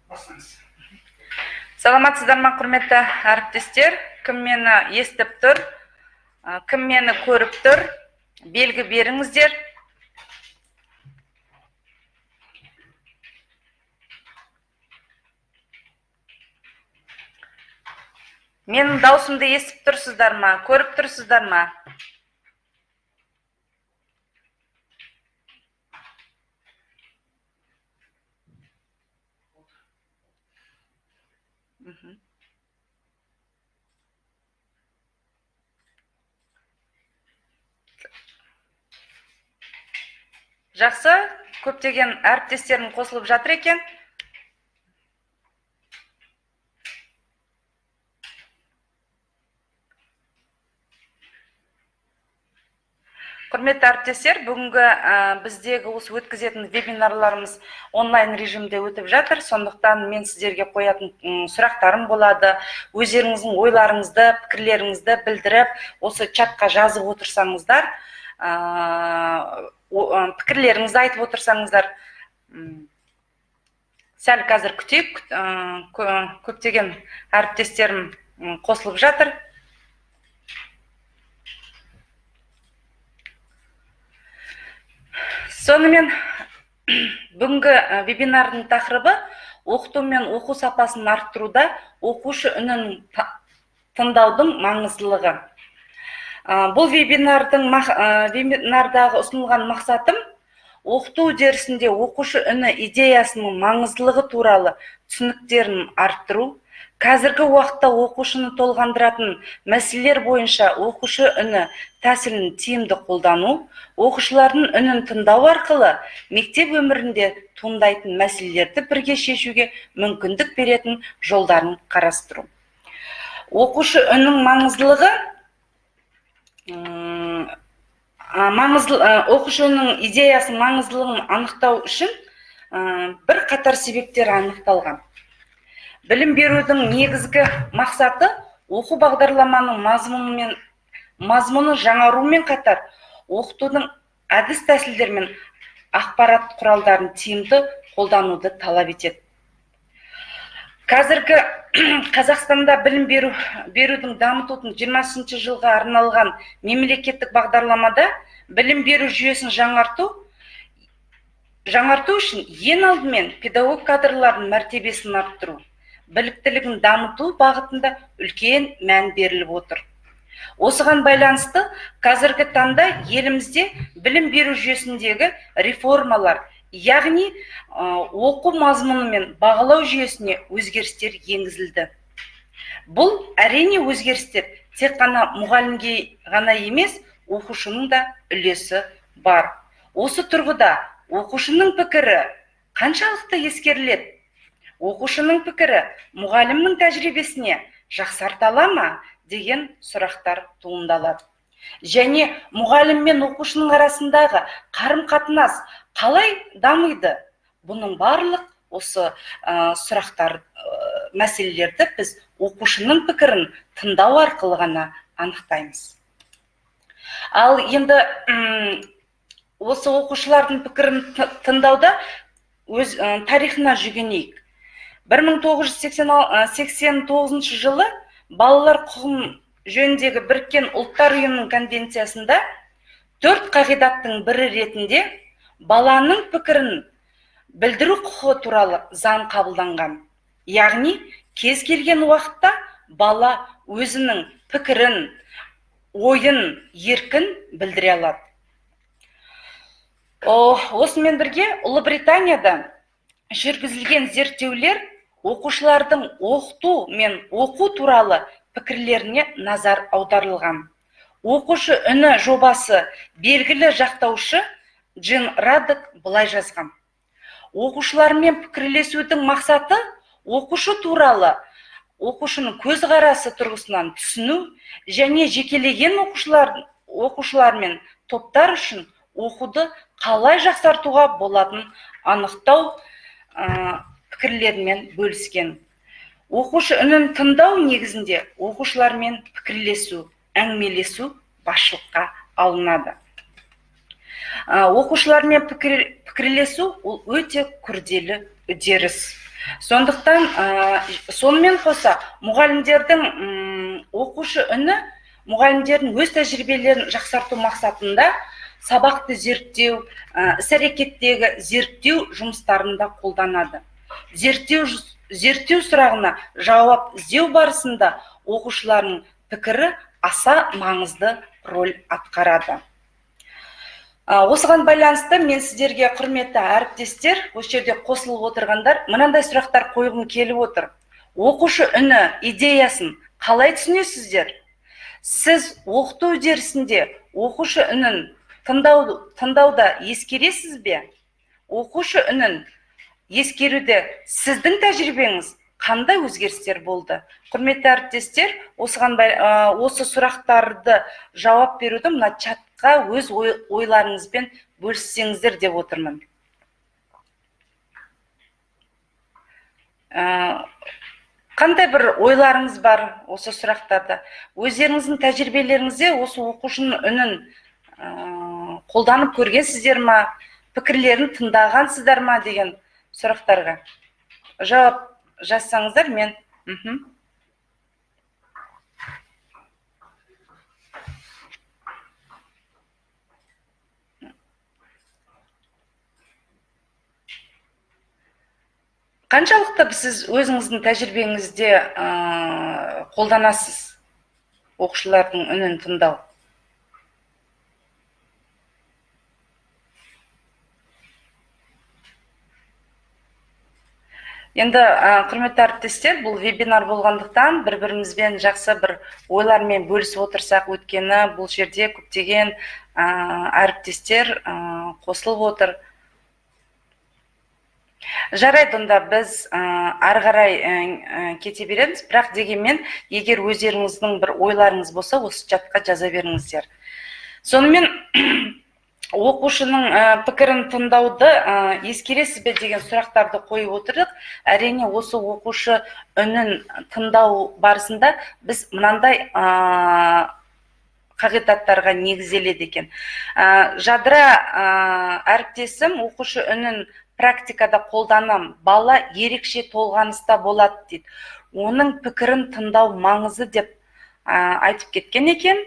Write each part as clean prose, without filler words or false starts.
Бастаңыз. Саламатсыздар ма, құрметті әріптестер? Кім мені естіп тұр? Кім мені көріп тұр? Белгі беріңіздер. Менің даусымды естіп тұрсыздар ма? Көріп тұрсыздар ма? Жақсы, көптеген әріптестерім қосылып жатыр екен. Құрметті әріптестер, бүгінгі біздегі осы өткізетін вебинарларымыз онлайн режимде өтіп жатыр. Сондықтан мен сіздерге қоятын сұрақтарым болады. Өздеріңіздің ойларыңызды, пікірлеріңізді білдіріп, осы чатқа жазып отырсаңыздар, пікірлеріңізді айтып отырсаңыздар, сәл қазір күтейік, көптеген әріптестерім қосылып жатыр. Сонымен бүгінгі вебинардың тақырыбы оқыту мен оқу сапасын арттыруда оқушы үнін тыңдаудың маңыздылығы. Бұл вебинардағы ұсынылған мақсатым оқыту үдерісінде оқушы үні идеясының маңыздылығы туралы түсініктерін арттыру, қазіргі уақытта оқушыны толғандыратын мәселелер бойынша оқушы үні тәсілін тиімді қолдану, оқушылардың үнін тыңдау арқылы мектеп өмірінде туындайтын мәселелерді бірге шешуге мүмкіндік беретін жолдарын қарастыру. Оқушы үнінің маңыздылығы, оқушы үнінің идеясының маңыздылығын анықтау үшін бір қатар себептер анықталған. Білім берудің негізгі мақсаты оқу бағдарламаның мазмұны жаңарумен қатар оқытудың әдіс тәсілдері мен ақпарат құралдарын тиімді қолдануды талап етеді. Қазіргі Қазақстанда білім берудің дамытудың 20 жылға арналған мемлекеттік бағдарламада білім беру жүйесін жаңарту үшін ең алдымен педагог кадрлардың мәртебесін арттыру, біліктілігін дамыту бағытында үлкен мән беріліп отыр. Осыған байланысты қазіргі таңда елімізде білім беру жүйесіндегі реформалар, яғни оқу мазмұны мен бағалау жүйесіне өзгерістер енгізілді. Бұл әрине өзгерістер тек қана мұғалімге ғана емес, оқушының да үлесі бар. Осы тұрғыда оқушының пікірі қаншалықты ескеріледі? Оқушының пікірі мұғалімнің тәжірибесіне жақсарта ала ма деген сұрақтар туындалады. Және мұғалім мен оқушының арасындағы қарым-қатынас қалай дамиды? Бұның барлық осы сұрақтар, мәселелерді біз оқушының пікірін тыңдау арқылы ғана анықтаймыз. Ал енді осы оқушылардың пікірін тыңдауда өз тарихына жүгінейік. 1989 жылы балалар құқығын жөніндегі Біріккен Ұлттар Ұйымының конвенциясында 4 қағидаттың бірі ретінде баланың пікірін білдіру құқығы туралы заң қабылданған. Яғни кез келген уақытта бала өзінің пікірін, ойын еркін білдіре алады. Осымен бірге Ұлыбританияда жүргізілген зерттеулер оқушылардың оқыту мен оқу туралы пікірлеріне назар аударылған. Оқушы үні жобасы белгілі жақтаушы Джин Радек былай жазған. Оқушылармен пікірлесудің мақсаты оқушы туралы оқушының көзқарасы тұрғысынан түсіну және жекелеген оқушылармен топтар үшін оқуды қалай жақсартуға болатынын анықтау пікірлерімен бөліскен. Оқушы үнін тыңдау негізінде оқушылармен пікірлесу, әңгімелесу басшылыққа алынады. Оқушылармен пікірлесу ол өте күрделі үдеріс. Сондықтан сонымен қоса мұғалімдердің оқушы үні мұғалімдердің өз тәжірибелерін жақсарту мақсатында сабақты зерттеу, іс-әрекеттегі зерттеу жұмыстарында қолданады. Зерттеу сұрағына жауап іздеу барысында оқушылардың пікірі аса маңызды роль атқарады. Осыған байланысты мен сіздерге, құрметті әріптестер, осы жерде қосылып отырғандар, мынандай сұрақтар қойғым келіп отыр. Оқушы үні идеясын қалай түсінесіздер? Сіз оқыту үдерісінде оқушы үнін тыңдауда ескересіз бе? Оқушы үнін ескеруде сіздің тәжірибеңіз қандай өзгерістер болды? Құрметті әріптестер, осы сұрақтарды жауап беруді мына чатқа өз ойларыңызбен бөліссеңіздер деп отырмын. Қандай бір ойларыңыз бар осы сұрақтарда? Өздеріңіздің тәжірибелеріңізде осы оқушының үнін қолданып көргенсіздер ма, пікірлерін тыңдағансыздар ма деген сұрақтарға жауап жазсаңыздар мен. Қаншалықты сіз өзіңіздің тәжірибеңізде қолданасыз оқушылардың үнін тыңдау? Енді, құрметті әріптестер, бұл вебинар болғандықтан бір-бірімізбен жақсы бір ойлармен бөлісіп отырсақ, өйткені бұл жерде көптеген әріптестер қосылып отыр. Жарайды, онда біз ары қарай кете береміз, бірақ дегенмен егер өздеріңіздің бір ойларыңыз болса, осы чатқа жаза беріңіздер. Сонымен оқушының пікірін тыңдауды ескересіз бе деген сұрақтарды қойып отырдық. Әрине, осы оқушы үнін тыңдау барысында біз мынандай қағидаттарға негізделеді екен. Жадыра әріптесім оқушы үнін практикада қолданам, бала ерекше толғаныста болады дейді. Оның пікірін тыңдау маңызды деп айтып кеткен екен.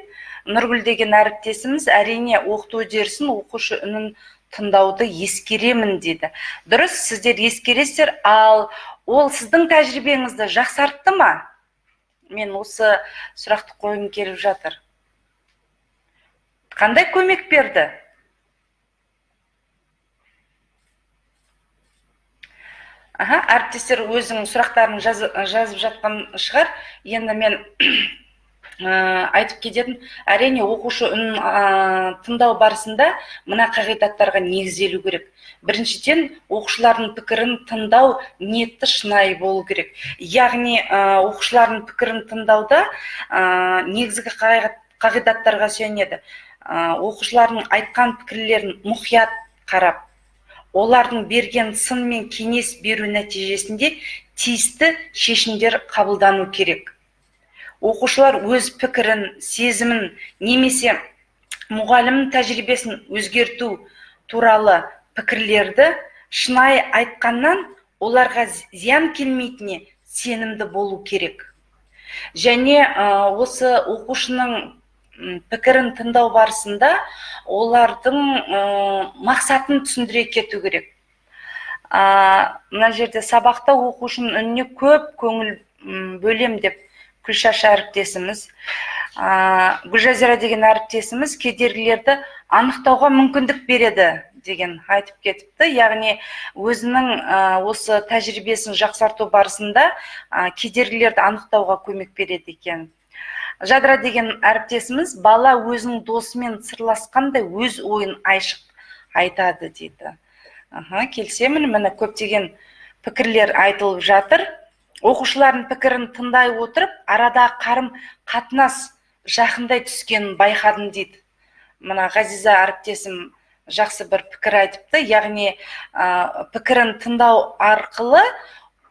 Нұргүл деген әріптесіміз, әрине, оқыту үдерісін оқушы үнін тыңдауды ескеремін дейді. Дұрыс, сіздер ескересіздер, ал ол сіздің тәжірибеңізді жақсартты ма? Мен осы сұрақты қойғым келіп жатыр. Қандай көмек берді? Аха, әріптестер өзінің сұрақтарын жазып жатқан шығар. Енді мен айтып кететін, әрине, оқушы үнін тыңдау барысында мына қағидаттарға негізделу керек. Біріншіден, оқушылардың пікірін тыңдау ниетті шынайы болу керек. Яғни, оқушылардың пікірін тыңдауда негізгі қағидаттарға сүйенеді. Оқушылардың айтқан пікірлерін мұқият қарап, олардың берген сын мен кеңес беру нәтижесінде тиісті шешімдер қабылдану керек. Оқушылар өз пікірін, сезімін немесе мұғалімнің тәжірибесін өзгерту туралы пікірлерді шынайы айтқаннан оларға зиян келмейтініне сенімді болу керек. Және осы оқушының пікірін тыңдау барысында олардың мақсатын түсіндіре кету керек. Мына жерде сабақта оқушының үніне көп көңіл бөлем деп Күлшаш әріптесіміз, Гүлжазира деген әріптесіміз кедергілерді анықтауға мүмкіндік береді деген айтып кетіпті. Яғни өзінің осы тәжірибесін жақсарту барысында кедергілерді анықтауға көмек береді екен. Жадыра деген әріптесіміз бала өзінің досымен сырласқандай өз ойын айшық айтады дейді. Аха, келісемін, міне көптеген пікірлер айтылып жатыр. Оқушылардың пікірін тыңдай отырып, арада қарым қатынас жақындай түскенін байқадым дейді. Мына Ғазиза әріптесім жақсы бір пікір айтыпты, яғни пікірін тыңдау арқылы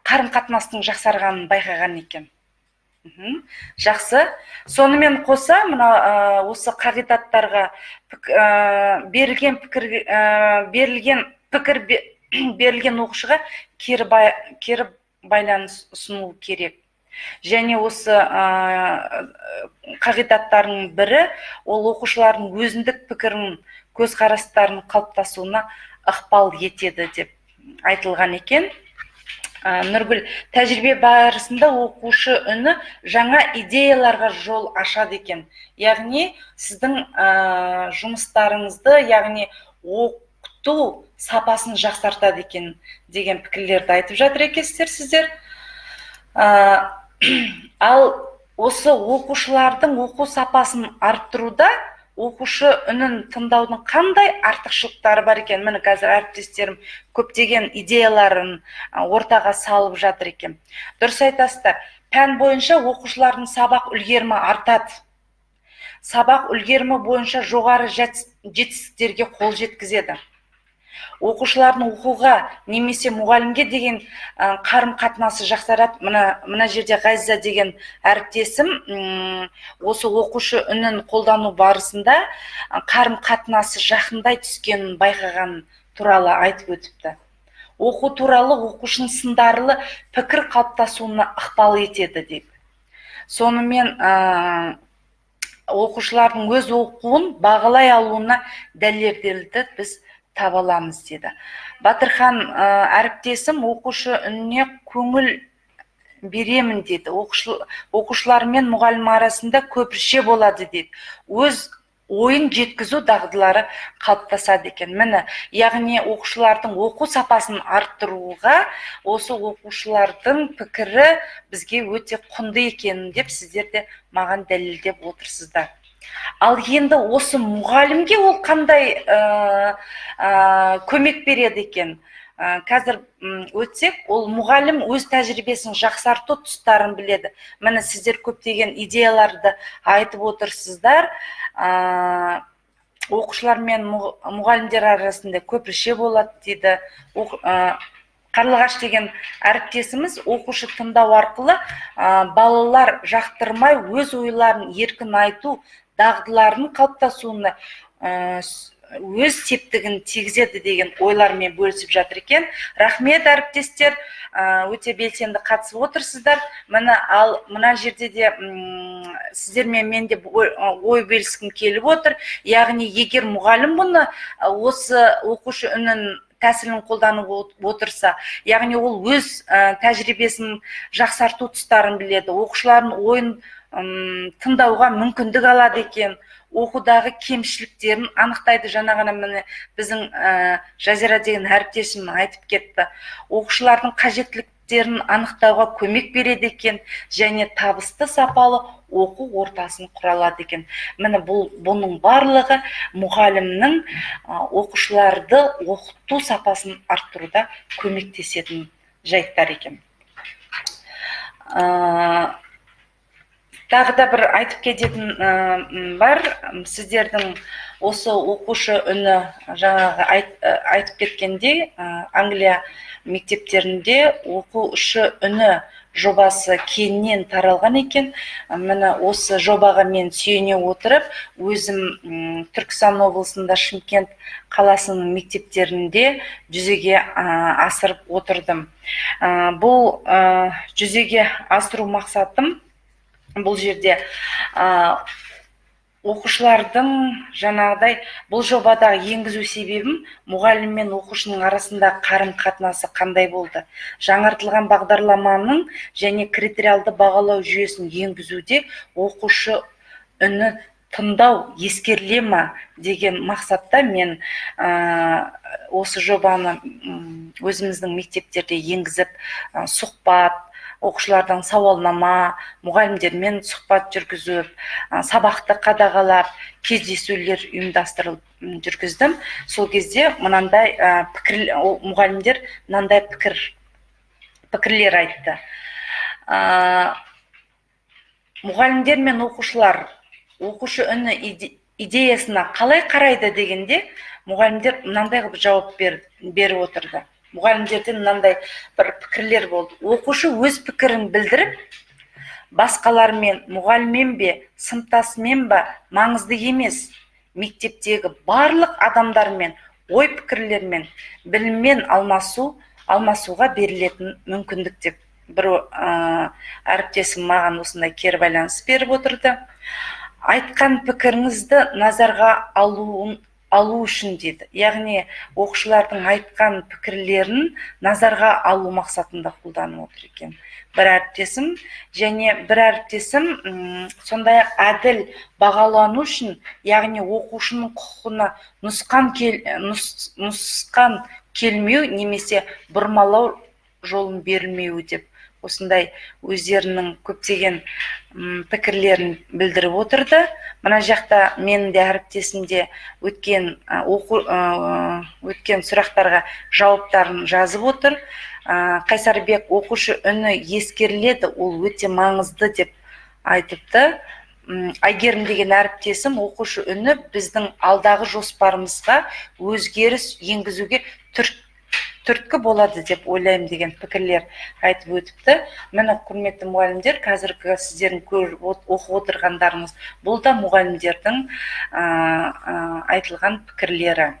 қарым қатынастың жақсарғанын байқаған екен. Жақсы. Сонымен қоса мына осы қағидаттарға берілген пікір, берілген пікір Берілген оқушыға кері байланыс ұсыну керек. Және осы қағидаттардың бірі ол оқушылардың өзіндік пікірін, көзқарастарын қалыптасуына ықпал етеді деп айтылған екен. Нұргүл, тәжірибе барысында оқушы үні жаңа идеяларға жол ашады екен. Яғни сіздің жұмыстарыңызды, яғни оқыту сапасын жақсартады екен деген пікірлерді айтып жатыр екенсіздер сіздер. Ал осы оқушылардың оқу сапасын арттыруда оқушы үнін тыңдаудың қандай артықшылықтары бар екен? Міне, қазір әріптестерім көптеген идеяларын ортаға салып жатыр екен. Дұрыс айтасыздар. Пән бойынша оқушылардың сабақ үлгерімі артады, сабақ үлгерімі бойынша жоғары жетістіктерге қол жеткізеді. Оқушылардың оқуға немесе мұғалімге деген қарым қатынасы жақсарады. Мына жерде Ғазиза деген әріптесім осы оқушы үнін қолдану барысында қарым қатынасы жақындай түскенін байқаған туралы айтып өтіпті. Оқу туралы оқушының сындарлы пікір қалыптасуына ықпал етеді деп. Сонымен оқушылардың өз оқуын бағалай алуына дәлелдерді біз таба аламыз деді. Батырхан әріптесім оқушы үніне көңіл беремін деді. Оқушылар мен мұғалім арасында көпірше болады дейді, өз ойын жеткізу дағдылары қалыптасады екен. Міне, яғни оқушылардың оқу сапасын арттыруға осы оқушылардың пікірі бізге өте құнды екенін деп сіздер де маған дәлелдеп отырсыздар. Ал енді осы мұғалімге ол қандай көмек береді екен? Қазір өтсек, ол мұғалім өз тәжірибесін жақсарту тұстарын біледі. Міне, сіздер көптеген идеяларды айтып отырсыздар. Оқушылар мен мұғалімдер арасында көпірше болады дейді. Қарлығаш деген әріптесіміз оқушы тыңдау арқылы балалар жақтырмай, өз ойларын еркін айту дағдыларының қалыптасуына өз септігін тигізеді деген ойлармен бөлісіп жатыр екен. Рахмет, әріптестер, өте белсенді қатысып отырсыздар. Міне, ал мына жерде де сіздермен мен де ой бөліскім келіп отыр. Яғни егер мұғалім бұны, осы оқушы үнін тәсілін қолданып отырса, яғни ол өз тәжірибесін жақсарту тұстарын біледі, оқушылардың ойын тыңдауға мүмкіндік алады екен, оқудағы кемшіліктерін анықтайды. Жаңа ғана, міне, біздің Жазира деген әріптесім айтып кетті. Оқушылардың қажеттіліктерін анықтауға көмек береді екен және табысты, сапалы оқу ортасын құра алады екен. Міне, бұның барлығы мұғалімнің оқушыларды оқыту сапасын арттыруда көмектесетін жайттар екен. Тағы да бір айтып кететін бар. Сіздердің осы оқушы үні жаңағы айтып кеткендей, Англия мектептерінде оқушы үні жобасы кеңінен таралған екен. Міне, осы жобаға мен сүйене отырып, өзім Түркістан облысында, Шымкент қаласының мектептерінде жүзеге асырып отырдым. Бұл жүзеге асыру мақсатым бұл жерде оқушылардың жаңағыдай бұл жобада енгізу себебім мұғалім мен оқушының арасында қарым қатынасы қандай болды, жаңартылған бағдарламаның және критериалды бағалау жүйесін енгізуде оқушы үні тыңдау ескеріле ма деген мақсатта мен осы жобаны өзіміздің мектептерде енгізіп, сұхбат, оқушылардан сауалнама, мұғалімдермен сұхбат жүргізіп, сабақты қадағалап, кездесулер ұйымдастырылып жүргіздім. Сол кезде мынандай пікір, мұғалімдер мынандай пікірлер айтты. Мұғалімдер мен оқушылар оқушы үні идеясына қалай қарайды дегенде, мұғалімдер мынандай қылып жауап беріп отырды. Мұғалімдерден мынандай бір пікірлер болды: оқушы өз пікірін білдіріп, басқалармен, мұғаліммен бе, сыныптасымен ба, маңызды емес, мектептегі барлық адамдармен ой пікірлермен, біліммен алмасуға берілетін мүмкіндік деп бір әріптесім маған осындай кері байланыс беріп отырды. Айтқан пікіріңізді назарға алу үшін дейді. Яғни оқушылардың айтқан пікірлерін назарға алу мақсатында қолданып отыр екен бір әріптесім. Және бір әріптесім сондай-ақ әділ бағалану үшін, яғни оқушының құқығына нұсқан келмеу немесе бұрмалау жолын берілмеуі деп осындай өздерінің көптеген пікірлерін білдіріп отырды. Мына жақта менің де әріптесім де өткен сұрақтарға жауаптарын жазып отыр. Қайсарбек оқушы үні ескеріледі, ол өте маңызды деп айтыпты. Әйгерім деген әріптесім оқушы үні біздің алдағы жоспарымызға өзгеріс енгізуге түрткі болады деп ойлаймын деген пікірлер айтып өтіпті. Міне, құрметті мұғалімдер, қазіргі сіздердің көріп оқып отырғандарыңыз бұл да мұғалімдердің айтылған пікірлері.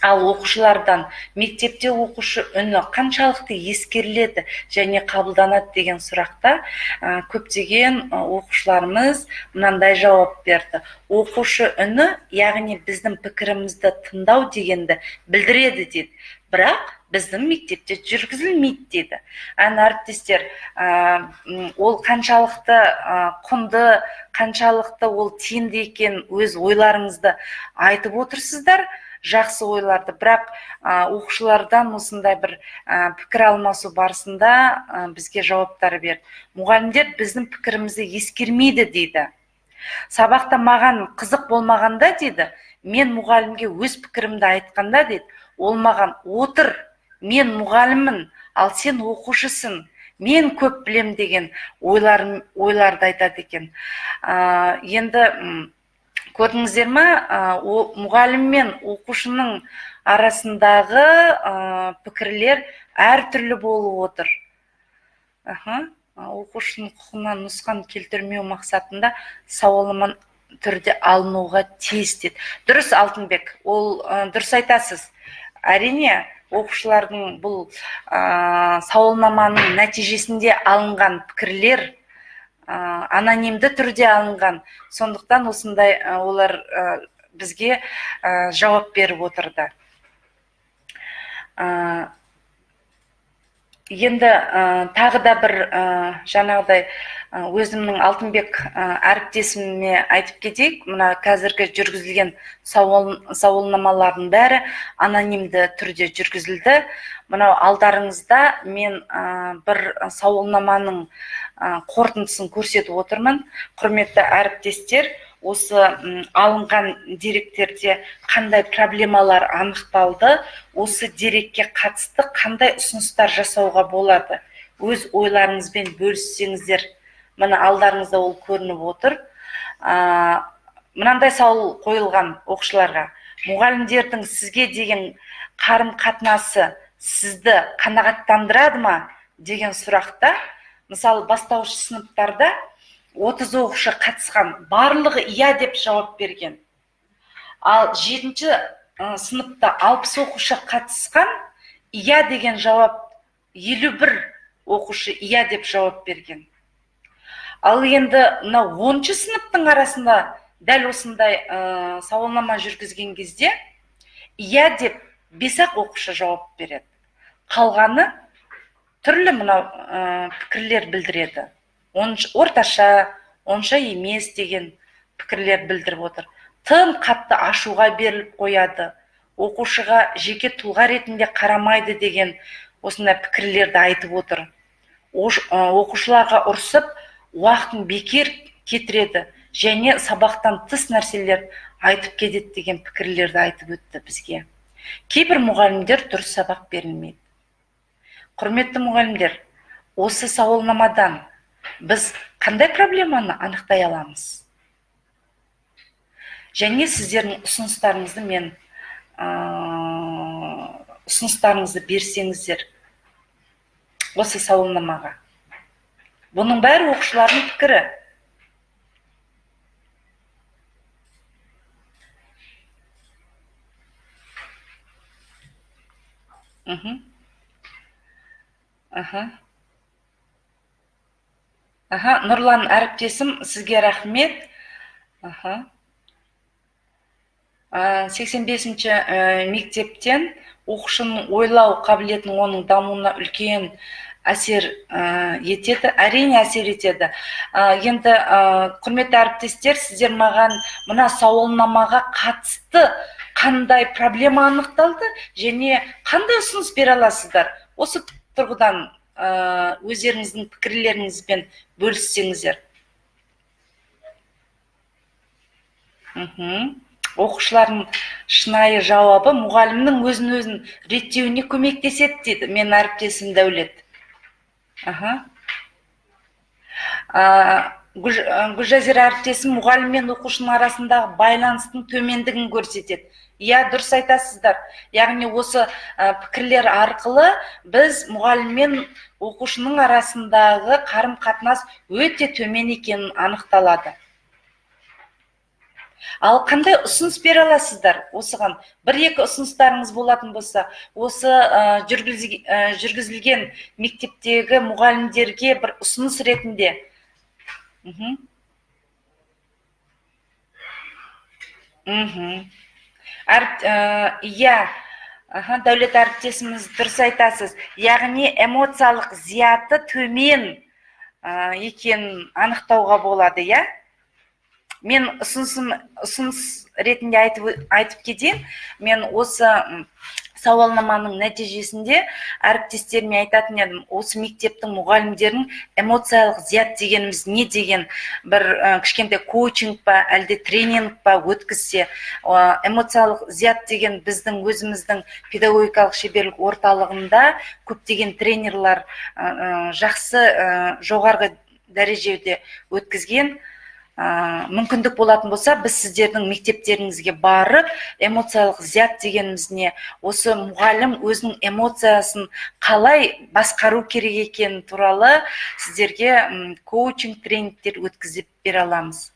Ал оқушылардан мектепте оқушы үні қаншалықты ескеріледі және қабылданады деген сұрақта, көптеген оқушыларымыз мынандай жауап берді. Оқушы үні, яғни біздің пікірімізді тыңдау дегенді білдіреді дейді. Бірақ біздің мектепте жүргізілмейді дейді. Әне, әріптестер, ол қаншалықты құнды, қаншалықты ол тиімді екен, өз ойларыңызды айтып отырсыздар, жақсы ойларды. Бірақ оқушылардан осындай бір пікір алмасу барысында бізге жауаптар берді. Мұғалімдер біздің пікірімізді ескермейді дейді. Сабақта маған қызық болмағанда дейді, мен мұғалімге өз пікірімді айтқанда дейді, ол маған отыр, мен мұғаліммін, ал сен оқушысың, мен көп білем деген ойларды айтады екен. Енді, көрдіңіздер ме, мұғалім мен оқушының арасындағы пікірлер әртүрлі болып отыр. Оқушының құқығына нұсқан келтірмеу мақсатында сауалнама түрде алынуға тиіс дейді. Дұрыс, Алтынбек, ол, дұрыс айтасыз. Әрине, оқушылардың бұл сауалнаманың нәтижесінде алынған пікірлер, анонимді түрде алынған, сондықтан осындай олар бізге жауап беріп отырды. Енді тағы да бір жаңағыдай өзімнің Алтынбек әріптесіме айтып кетейік. Мына қазіргі жүргізілген сауалнамалардың бәрі анонимді түрде жүргізілді. Мынау алдарыңызда мен бір сауалнаманың қорытындысын көрсетіп отырмын. Құрметті әріптестер, осы алынған деректерде қандай проблемалар анықталды, осы дерекке қатысты қандай ұсыныстар жасауға болады, өз ойларыңызбен бөліссеңіздер. Міне, алдарыңызда ол көрініп отыр. Мынандай сауал қойылған оқушыларға: мұғалімдердің сізге деген қарым қатынасы сізді қанағаттандырады ма деген сұрақта, мысалы, бастауыш сыныптарда 30 оқушы қатысқан, барлығы иә деп жауап берген. Ал жетінші сыныпта 60 оқушы қатысқан, иә деген жауап 51 оқушы иә деп жауап берген. Ал енді мына 10-шы сыныптың арасында дәл осындай сауалнама жүргізген кезде иә деп 5-ақ оқушы жауап береді, қалғаны түрлі мынау пікірлер білдіреді. Орташа, онша емес деген пікірлер білдіріп отыр. Тым қатты ашуға беріліп қояды, оқушыға жеке тұлға ретінде қарамайды деген осындай пікірлерді айтып отыр. Оқушыларға ұрсып, уақытын бекер кетіреді және сабақтан тыс нәрселер айтып кетеді деген пікірлерді айтып өтті бізге. Кейбір мұғалімдер дұрыс сабақ берілмейді. Құрметті мұғалімдер, осы сауалнамадан біз қандай проблеманы анықтай аламыз? Және сіздердің ұсыныстарыңызды мен ұсыныстарыңызды берсеңіздер осы сауалнамаға. Бұның бәрі оқушылардың пікірі. Мхм. Аха. Аха, Нұрлан әріптесім, сізге рахмет. Аха. 85-ші мектептен оқушының ойлау қабілетінің, оның дамуына үлкен әсер етеді. Әрине, әсер етеді. Енді, құрметті әріптестер, сіздер маған мына сауалнамаға қатысты қандай проблема анықталды және қандай ұсыныс бере аласыздар? Осы тұрғыдан өздеріңіздің пікірлеріңізбен бөліссеңіздер. Оқушылардың шынайы жауабы мұғалімнің өзін өзін реттеуіне көмектеседі дейді менің әріптесім Дәулет. Аха. Гүлжазира әріптесім мұғалім мен оқушының арасындағы байланыстың төмендігін көрсетеді. Иә, дұрыс айтасыздар. Яғни осы пікірлер арқылы біз мұғалім мен оқушының арасындағы қарым-қатынас өте төмен екенін анықталады. Ал қандай ұсыныс бере аласыздар осыған? Бір-екі ұсыныстарыңыз болатын болса, осы жүргізілген мектептегі мұғалімдерге бір ұсыныс ретінде. Иә, аха, Дәулет әріптесіміз, дұрыс айтасыз. Яғни эмоциялық зияты төмен екенін анықтауға болады, иә? Мен ұсыныс ретінде айтып кетейін. Мен осы сауалнаманың нәтижесінде әріптестеріме айтатын едім, осы мектептің мұғалімдерінің эмоциялық зият дегеніміз не деген бір кішкентай коучинг па, әлде тренинг па өткізсе. Эмоциялық зият деген біздің өзіміздің педагогикалық шеберлік орталығында көптеген тренерлар жақсы, жоғарғы дәрежеде өткізген. Мүмкіндік болатын болса, біз сіздердің мектептеріңізге барып, эмоциялық зият дегеніміз не, осы мұғалім өзінің эмоциясын қалай басқару керек екені туралы сіздерге коучинг тренингтер өткізіп бере аламыз.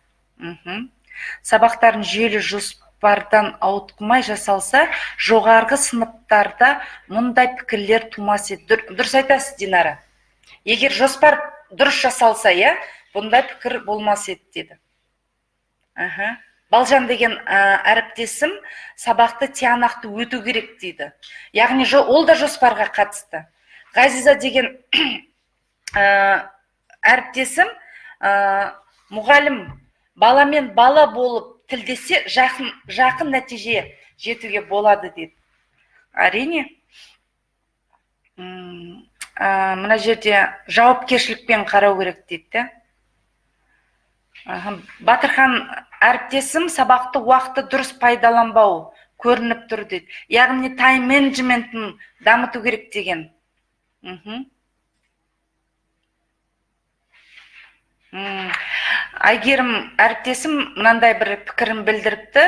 Сабақтарын жүйелі жоспардан ауытқымай жасалса, жоғарғы сыныптарда мұндай пікірлер тумас еді. Дұрыс айтасыз, Динара. Егер жоспар дұрыс жасалса, иә, бұндай пікір болмас еді деді. Аха. Балжан деген әріптесім сабақты тиянақты өту керек дейді. Яғни ол да жоспарға қатысты. Ғазиза деген әріптесім, мұғалім баламен бала болып тілдессе, жақын нәтиже жетуге болады дейді. Әрине. Мына жерде жауапкершілікпен қарау керек дейді де. Аха. Батырхан әріптесім сабақты уақытты дұрыс пайдаланбау көрініп тұр дейді. Яғни тайм менеджментін дамыту керек деген. Әйгерім әріптесім мынандай бір пікірін білдіріпті.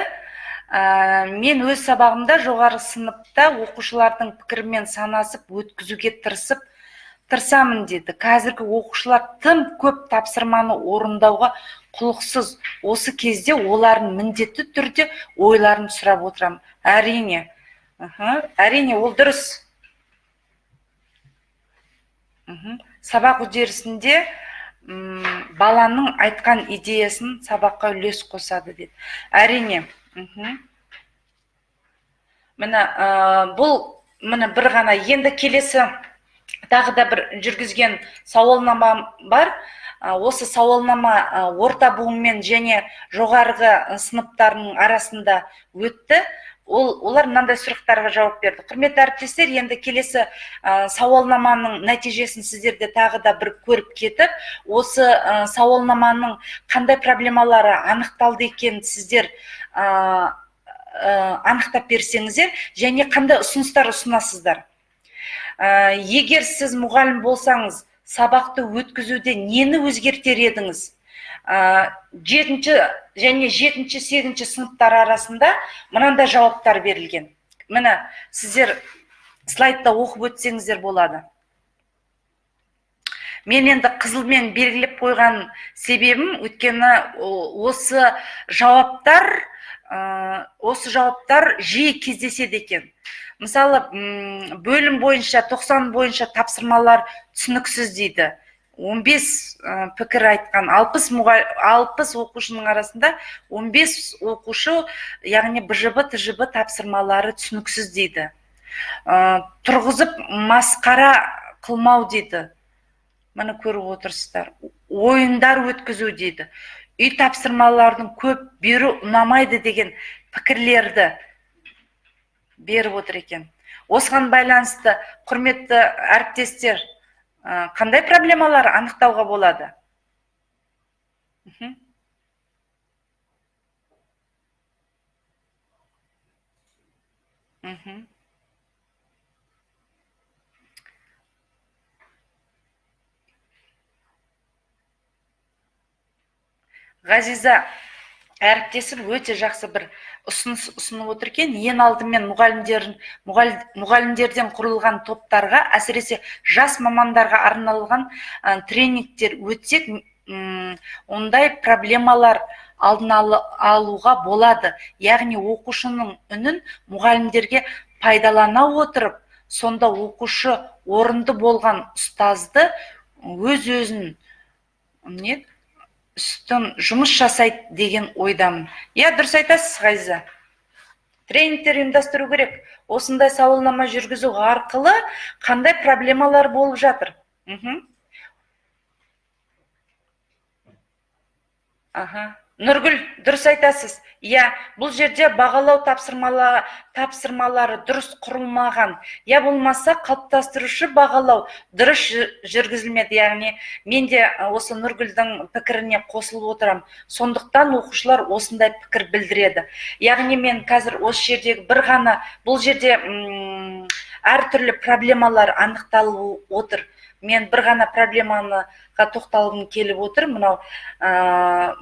Мен өз сабағымда жоғары сыныпта оқушылардың пікірімен санасып өткізуге тырысамын деді. Қазіргі оқушылар тым көп тапсырманы орындауға құлықсыз. Осы кезде олардың міндетті түрде ойларын сұрап отырамын. Әрине. Аха, әрине, ол дұрыс. Сабақ үдерісінде баланың айтқан идеясын сабаққа үлес қосады деді. Әрине. Міне, бұл міне бір ғана. Енді келесі тағы да бір жүргізген сауалнама бар. Осы сауалнама орта буынмен және жоғарғы сыныптардың арасында өтті. Олар мынандай сұрақтарға жауап берді. Құрметті әріптестер, енді келесі сауалнаманың нәтижесін сіздер де тағы да бір көріп кетіп, осы сауалнаманың қандай проблемалары анықталды екенін сіздер анықтап берсеңіздер және қандай ұсыныстар ұсынасыздар. Егер сіз мұғалім болсаңыз, сабақты өткізуде нені өзгертер едіңіз? Жетінші және жетінші, сегізінші сыныптар арасында мынандай жауаптар берілген. Міне, сіздер слайдта оқып өтсеңіздер болады. Мен енді қызылмен белгілеп қойған себебім, өйткені осы жауаптар Осы жауаптар жиі кездеседі екен. Мысалы, бөлім бойынша, 90 бойынша тапсырмалар түсініксіз дейді. 15 пікір айтқан, 60 оқушының арасында 15 оқушы, яғни БЖБ, ТЖБ тапсырмалары түсініксіз дейді. Тұрғызып масқара қылмау дейді. Міне, көріп отырсыздар. Ойындар өткізу дейді. Үй тапсырмалардың көп беру ұнамайды деген пікірлерді беріп отыр екен. Осыған байланысты, құрметті әріптестер, қандай проблемалар анықтауға болады? Мхм. Мхм. Ғазиза әріптесім өте жақсы бір ұсыныс ұсынып отыр екен. Ең алдымен мұғалімдерден құрылған топтарға, әсіресе жас мамандарға арналған тренингтер өтсек, ондай проблемалар алдын алуға болады. Яғни оқушының үнін мұғалімдерге пайдалана отырып, сонда оқушы орынды болған ұстазды өз өзін не үстін жұмыс жасайды деген ойдамын. Иә, дұрыс айтасыз, Ғазиза. Тренингтер ұйымдастыру керек. Осындай сауалнама жүргізу арқылы қандай проблемалар болып жатыр? Аха. Нұргүл, дұрыс айтасыз. Иә, бұл жерде бағалау тапсырмалары дұрыс құрылмаған. Я болмаса қалыптастырушы бағалау дұрыс жүргізілмеді. Яғни мен де осы Нұргүлдің пікіріне қосылып отырамын. Сондықтан оқушылар осындай пікір білдіреді. Яғни мен қазір осы жердегі бір ғана, бұл жерде әртүрлі проблемалар анықталып отыр. Мен бір ғана проблемаға тоқталғым келіп отыр. Мынау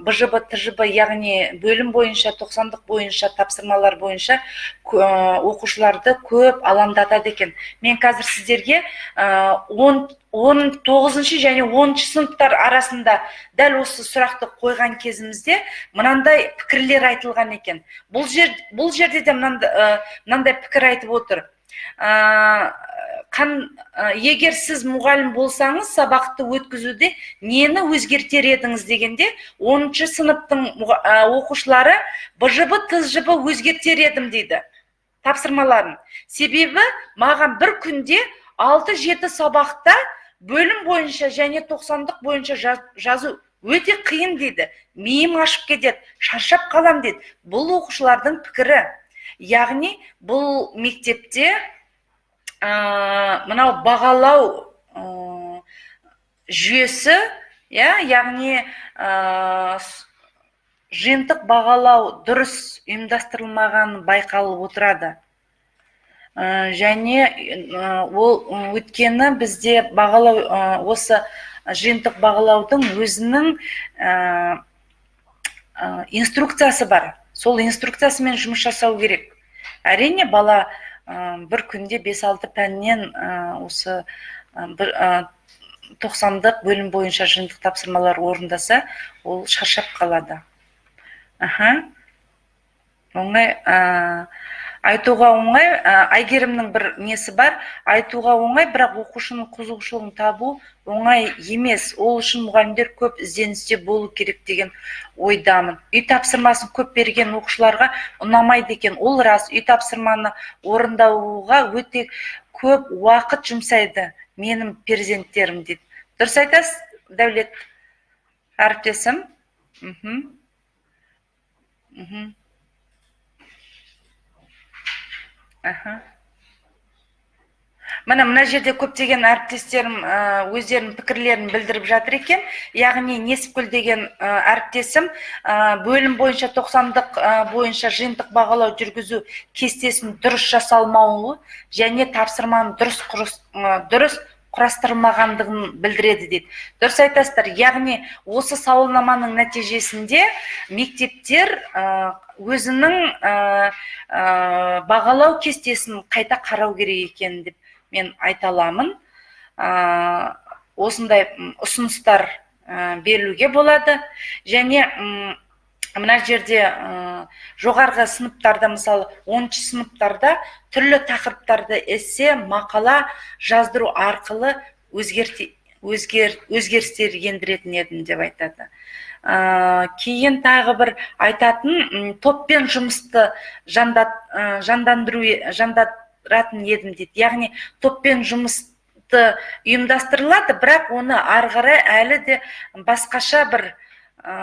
БЖБ, ТЖБ, яғни бөлім бойынша, тоқсандық бойынша, тапсырмалар бойынша оқушыларды көп алаңдатады екен. Мен қазір сіздерге 19-шы және 10-шы сыныптар арасында дәл осы сұрақты қойған кезімізде мынандай пікірлер айтылған екен. Бұл жерде де мынандай пікір айтып отыр. Егер сіз мұғалім болсаңыз, сабақты өткізуде нені өзгертер едіңіз дегенде, 10-шы сыныптың оқушылары БЖБ, ТЖБ өзгертер едім дейді тапсырмаларын. Себебі маған бір күнде 6-7 сабақта бөлім бойынша және тоқсандық бойынша жазу өте қиын дейді. Миым ашып кетеді, шаршап қалам дейді. Бұл оқушылардың пікірі. Яғни бұл мектепте мынау бағалау жүйесі, иә, яғни жиынтық бағалау дұрыс ұйымдастырылмағаны байқалып отырады. Және ол өйткені бізде бағалау, осы жиынтық бағалаудың өзінің инструкциясы бар. Сол инструкциясымен жұмыс жасау керек. Әрине, бала бір күнде 5-6 пәннен осы бір тоқсандық бөлім бойынша жиынтық тапсырмалар орындаса, ол шаршап қалады. Аха. Оңай, айтуға оңай, Әйгерімнің бір несі бар, айтуға оңай, бірақ оқушының қызығушылығын табу оңай емес. Ол үшін мұғалімдер көп ізденісте болу керек деген ойдамын. Үй тапсырмасын көп берген оқушыларға ұнамайды екен. Ол рас, үй тапсырманы орындауға өте көп уақыт жұмсайды менің перзенттерім дейді. Дұрыс айтасыз, Дәулет әріптесім. Аха. Міне, мына жерде көптеген әріптестерім өздерінің пікірлерін білдіріп жатыр екен. Яғни Несіпкүл деген әріптесім бөлім бойынша тоқсандық бойынша жиынтық бағалау жүргізу кестесін дұрыс жасалмауы және тапсырманы дұрыс құрастырылмағандығын білдіреді дейді. Дұрыс айтасыздар. Яғни осы сауалнаманың нәтижесінде мектептер өзінің бағалау кестесін қайта қарау керек екен деп мен айта аламын. Осындай ұсыныстар берілуге болады. Және Мына жерде жоғарғы сыныптарда, мысалы, 10-сыныптарда түрлі тақырыптарды эссе, мақала жаздыру арқылы өзгерістер ендіретін едім деп айтады. Кейін тағы бір айтатын, топпен жұмысты жандандыру, жандандыратын едім дейді. Яғни топпен жұмысты ұйымдастырылады, бірақ оны ары қарай әлі де басқаша бір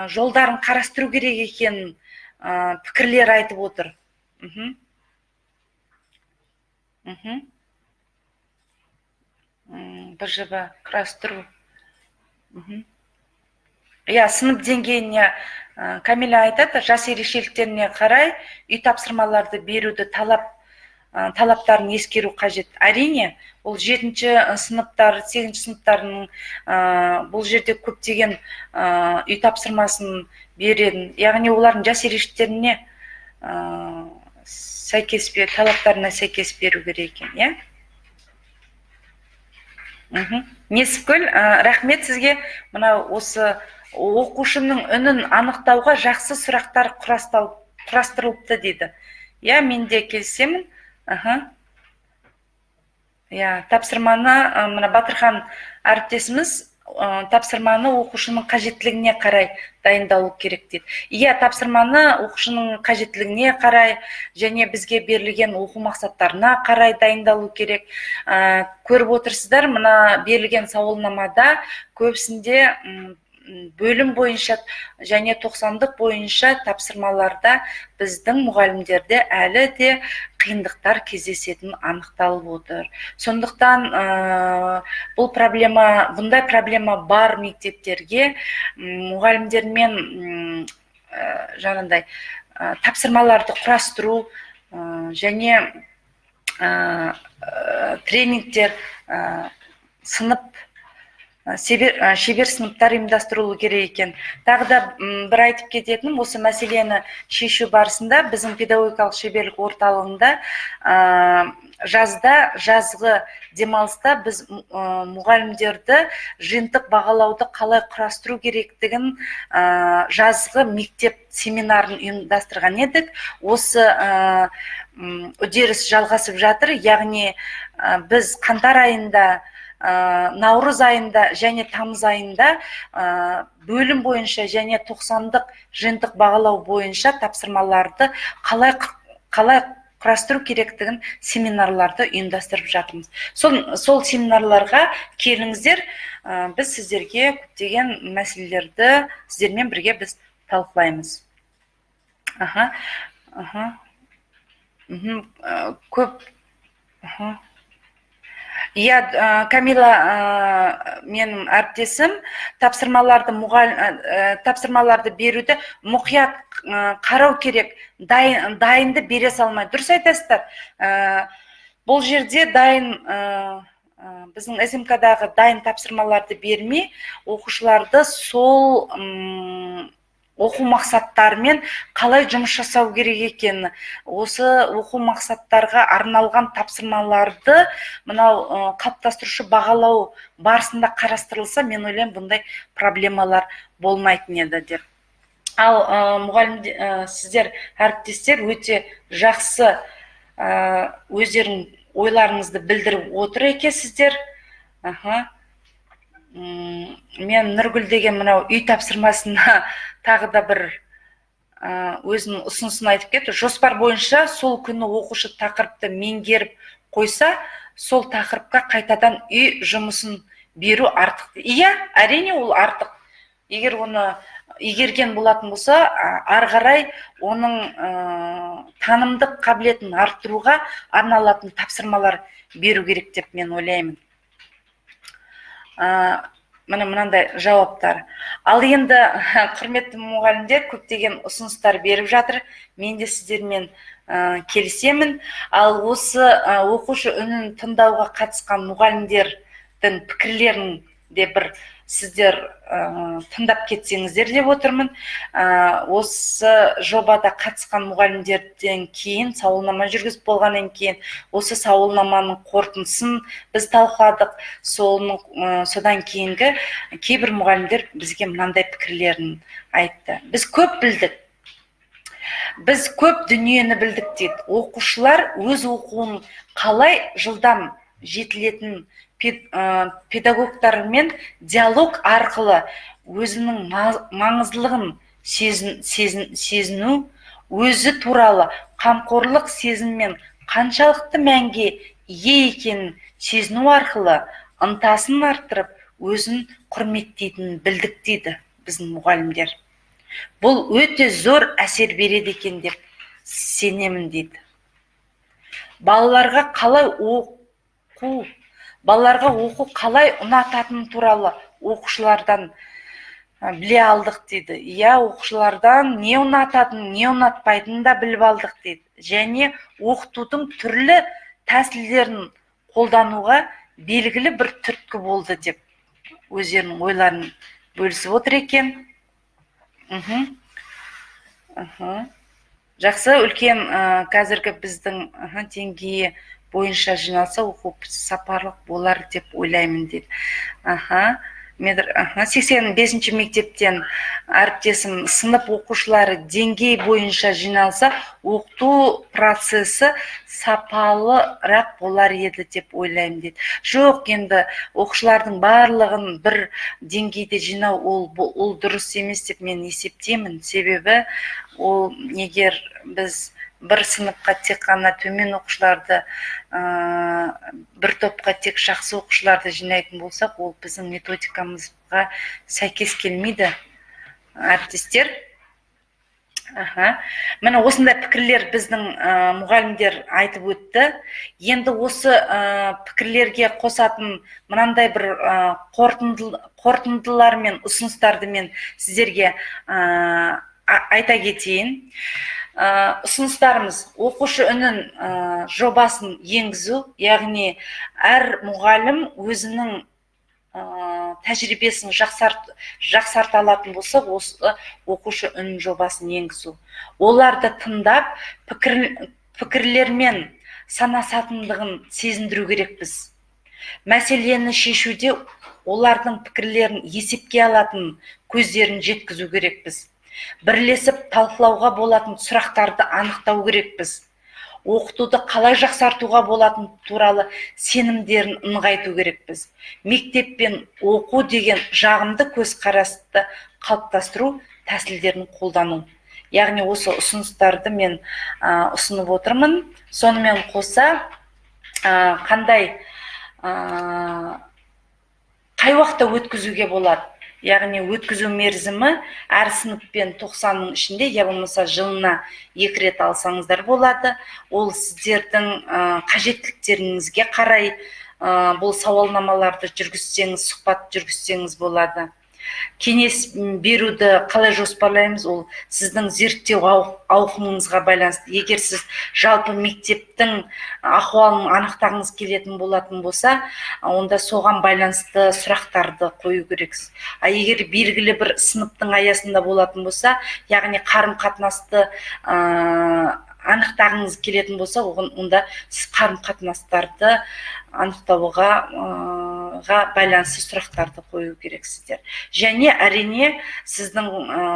жолдарын қарастыру керек екенін пікірлер айтып отыр. Мхм бжб құрастыру. Иә, сынып деңгейіне, Камила айтады, жас ерекшеліктеріне қарай үй тапсырмаларды беруді талаптарын ескеру қажет. Әрине, ол жетінші сыныптар, сегізінші сыныптардың, бұл жерде көптеген үй тапсырмасын береді, яғни олардың жас ерекшеліктеріне сәйкес, талаптарына сәйкес беру керек екен, иә. Несіпкүл, рахмет сізге. Мына осы оқушының үнін анықтауға жақсы сұрақтар құрастырылыпты дейді. Иә, мен де келісемін. Аха, иә, тапсырманы, мына Батырхан әріптесіміз, тапсырманы оқушының қажеттілігіне қарай дайындалу керек дейді. Иә, тапсырманы оқушының қажеттілігіне қарай және бізге берілген оқу мақсаттарына қарай дайындалу керек. Көріп отырсыздар, мына берілген сауалнамада көбісінде бөлім бойынша және тоқсандық бойынша тапсырмаларда біздің мұғалімдерде әлі де қиындықтар кездесетіні анықталып отыр. Сондықтан бұл проблема, бұндай проблема бар мектептерге мұғалімдермен жаңағындай тапсырмаларды құрастыру және тренингтер, сынып шебер сыныптар ұйымдастырылу керек екен. Тағы да бір айтып кететінім, осы мәселені шешу барысында біздің педагогикалық шеберлік орталығында жазда, жазғы демалыста біз мұғалімдерді жиынтық бағалауды қалай құрастыру керектігін жазғы мектеп семинарын ұйымдастырған едік. Осы үдеріс жалғасып жатыр, яғни біз қаңтар айында, наурыз айында және тамыз айында бөлім бойынша және тоқсандық жиынтық бағалау бойынша тапсырмаларды қалай құрастыру керектігін семинарларды ұйымдастырып жатырмыз. Сол семинарларға келіңіздер, біз сіздерге көптеген мәселелерді сіздермен бірге біз талқылаймыз. Аха, көп, аха. Иә, Камила, менің әріптесім, тапсырмаларды тапсырмаларды беруді мұқият қарау керек, дайынды бере салмай. Дұрыс айтасыздар. Бұл жерде дайын, біздің СМК-дағы дайын тапсырмаларды бермей, оқушыларды сол оқу мақсаттарымен қалай жұмыс жасау керек екенін, осы оқу мақсаттарға арналған тапсырмаларды мынау қалыптастырушы бағалау барысында қарастырылса, мен ойлаймын, бұндай проблемалар болмайтын еді деп. Ал мұғалім, сіздер, әріптестер, өте жақсы өздерің ойларыңызды білдіріп отыр екенсіздер. Аха. Мен Нұргүл деген мынау үй тапсырмасына тағы да бір өзінің ұсынысын айтып кетті. Жоспар бойынша сол күні оқушы тақырыпты меңгеріп қойса, сол тақырыпқа қайтадан үй жұмысын беру артық. Иә, әрине, ол артық. Егер оны игерген болатын болса, ары қарай оның танымдық қабілетін арттыруға арналатын тапсырмалар беру керек деп мен ойлаймын. Міне, мынандай жауаптар. Ал енді, құрметті мұғалімдер, көптеген ұсыныстар беріп жатыр, мен де сіздермен келісемін. Ал осы оқушы үнін тыңдауға қатысқан мұғалімдердің пікірлерін де бір сіздер тыңдап кетсеңіздер деп отырмын. Осы жобада қатысқан мұғалімдерден кейін сауалнама жүргізіп болғаннан кейін, осы сауалнаманың қорытындысын біз талқыладық. Соның содан кейінгі кейбір мұғалімдер бізге мынандай пікірлерін айтты: біз көп білдік. Біз көп дүниені білдік дейді. Оқушылар өз оқуын қалай жылдам жетілетін, педагогтармен диалог арқылы өзінің маңыздылығын сезіну, өзі туралы қамқорлық сезіммен қаншалықты мәнге ие екенін сезіну арқылы ынтасын арттырып, өзін құрметтейтінін білдік дейді біздің мұғалімдер. Бұл өте зор әсер береді екен деп сенемін дейді. Балаларға оқу қалай ұнататыны туралы оқушылардан біле алдық дейді. Иә, оқушылардан не ұнататынын, не ұнатпайтынын да біліп алдық дейді. Және оқытудың түрлі тәсілдерін қолдануға белгілі бір түрткі болды деп өздерінің ойларын бөлісіп отыр екен. Мхм, жақсы, үлкен қазіргі біздің деңгейі бойынша жиналса, оқу сапарлық болар деп ойлаймын дейді. Аха, 85-ші мектептен әріптесім: сынып оқушылары деңгей бойынша жиналса, оқыту процесі сапалырақ болар еді деп ойлаймын дейді. Жоқ, енді оқушылардың барлығын бір деңгейде жинау ол дұрыс емес деп мен есептеймін. Себебі ол егер біз бір сыныпқа тек қана төмен оқушыларды, бір топқа тек жақсы оқушыларды жинайтын болсақ, ол біздің методикамызға сәйкес келмейді, әріптестер. Аха, міне, осындай пікірлер біздің мұғалімдер айтып өтті. Енді осы пікірлерге қосатын мынандай бір қорытындылар мен ұсыныстарды мен сіздерге айта кетейін. Ұсыныстарымыз: оқушы үнін жобасын енгізу, яғни әр мұғалім өзінің тәжірибесін жақсарта алатын болса, осы оқушы үнін жобасын енгізу, оларды тыңдап, пікірлермен санасатындығын сезіндіру керекпіз. Мәселені шешуде олардың пікірлерін есепке алатын көздерін жеткізу керекпіз. Бірлесіп талқылауға болатын сұрақтарды анықтау керекпіз. Оқытуды қалай жақсартуға болатын туралы сенімдерін нығайту керекпіз. Мектеп пен оқу деген жағымды көзқарасты қалыптастыру тәсілдерін қолдану. Яғни осы ұсыныстарды мен ұсынып отырмын. Сонымен қоса қандай қай уақытта өткізуге болады? Яғни өткізу мерзімі әр сыныппен 90-ның ішінде, я болмаса жылына екі рет алсаңыздар болады. Ол сіздердің қажеттіліктеріңізге қарай бұл сауалнамаларды жүргізсеңіз, сұхбат жүргізсеңіз болады. Кеңес беруді қалай жоспарлаймыз? Ол сіздің зерттеу ауқымыңызға байланысты. Егер сіз жалпы мектептің ахуалын анықтағыңыз келетін болатын болса, онда соған байланысты сұрақтарды қою керексіз. А егер белгілі бір сыныптың аясында болатын болса, яғни қарым қатынасты анықтағыңыз келетін болса, онда сіз қарым қатынастарды анықтауға байланысты сұрақтарды қою керексіздер. Және әрине сіздің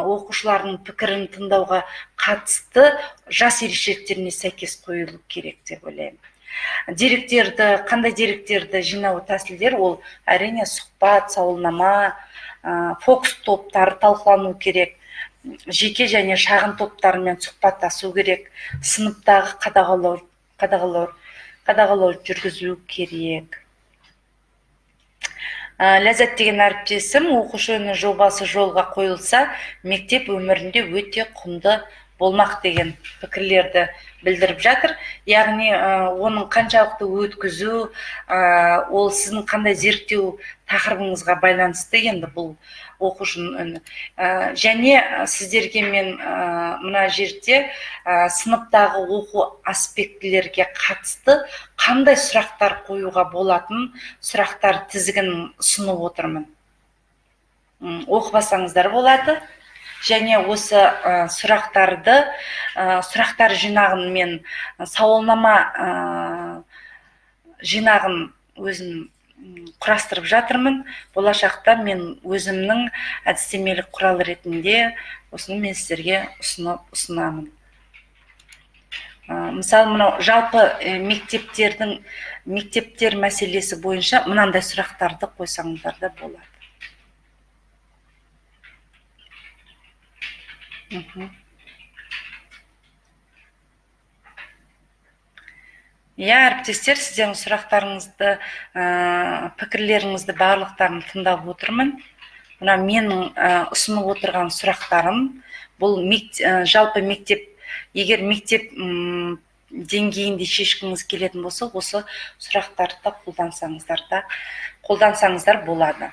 оқушылардың пікірін тыңдауға қатысты жас ерекшеліктеріне сәйкес қойылу керек деп ойлаймын. Деректерді, қандай деректерді жинау тәсілдері? Ол әрине сұхбат, сауалнама, фокус топтары талқылану керек, жеке және шағын топтармен сұхбаттасу керек, сыныптағы қадағалау жүргізу керек. Ләззат деген әріптесім: оқушы үні жобасы жолға қойылса, мектеп өмірінде өте құнды болмақ деген пікірлерді білдіріп жатыр. Яғни оның қаншалықты өткізу, ол сіздің қандай зерттеу тақырыбыңызға байланысты. Енді бұл оқушының үні. Және сіздерге мен мына жерде сыныптағы оқу аспектілерге қатысты қандай сұрақтар қоюға болатын сұрақтар тізігін ұсынып отырмын. Оқып алсаңыздар болады. Және осы сұрақтарды, сұрақтар жинағын мен сауалнама жинағын өзім құрастырып жатырмын. Болашақта мен өзімнің әдістемелік құрал ретінде осыны мен сіздерге ұсынамын. Мысалы, мынау жалпы мектептер мәселесі бойынша мынандай сұрақтарды қойсаңыздар да болады. Иә, әріптестер, сіздердің сұрақтарыңызды, пікірлеріңізді барлықтарын тыңдап отырмын. Мына менің ұсынып отырған сұрақтарым бұл жалпы мектеп, егер мектеп деңгейінде шешкіңіз келетін болса, осы сұрақтарды да қолдансаңыздар болады.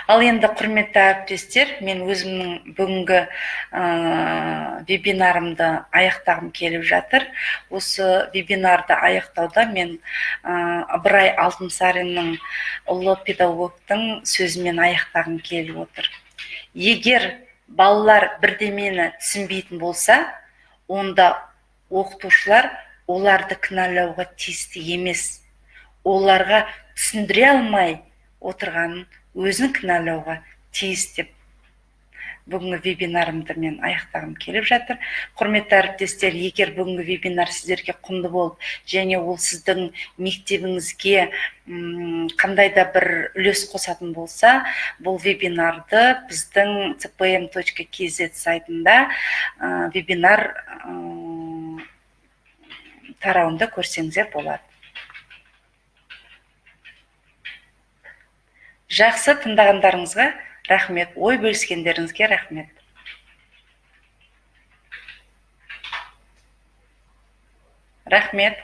Ал енді, құрметті әріптестер, мен өзімнің бүгінгі вебинарымды аяқтағым келіп жатыр. Осы вебинарды аяқтауда мен Ыбырай Алтынсариннің, ұлы педагогтың сөзімен аяқтағым келіп отыр. Егер балалар бірдемені түсінбейтін болса, онда оқытушылар оларды кінәлауға тиісті емес. Оларға түсіндіре алмай отырғанын өзін кінәлауға тиіс деп бүгінгі вебинарымды мен аяқтағым келіп жатыр. Құрметті әріптестер, егер бүгінгі вебинар сіздерге құнды болып және ол сіздің мектебіңізге қандай да бір үлес қосатын болса, бұл вебинарды біздің cpm.kz сайтында вебинар тарауында көрсеңіздер болады. Жақсы тыңдағандарыңызға рахмет, ой бөліскендеріңізге рахмет. Рахмет.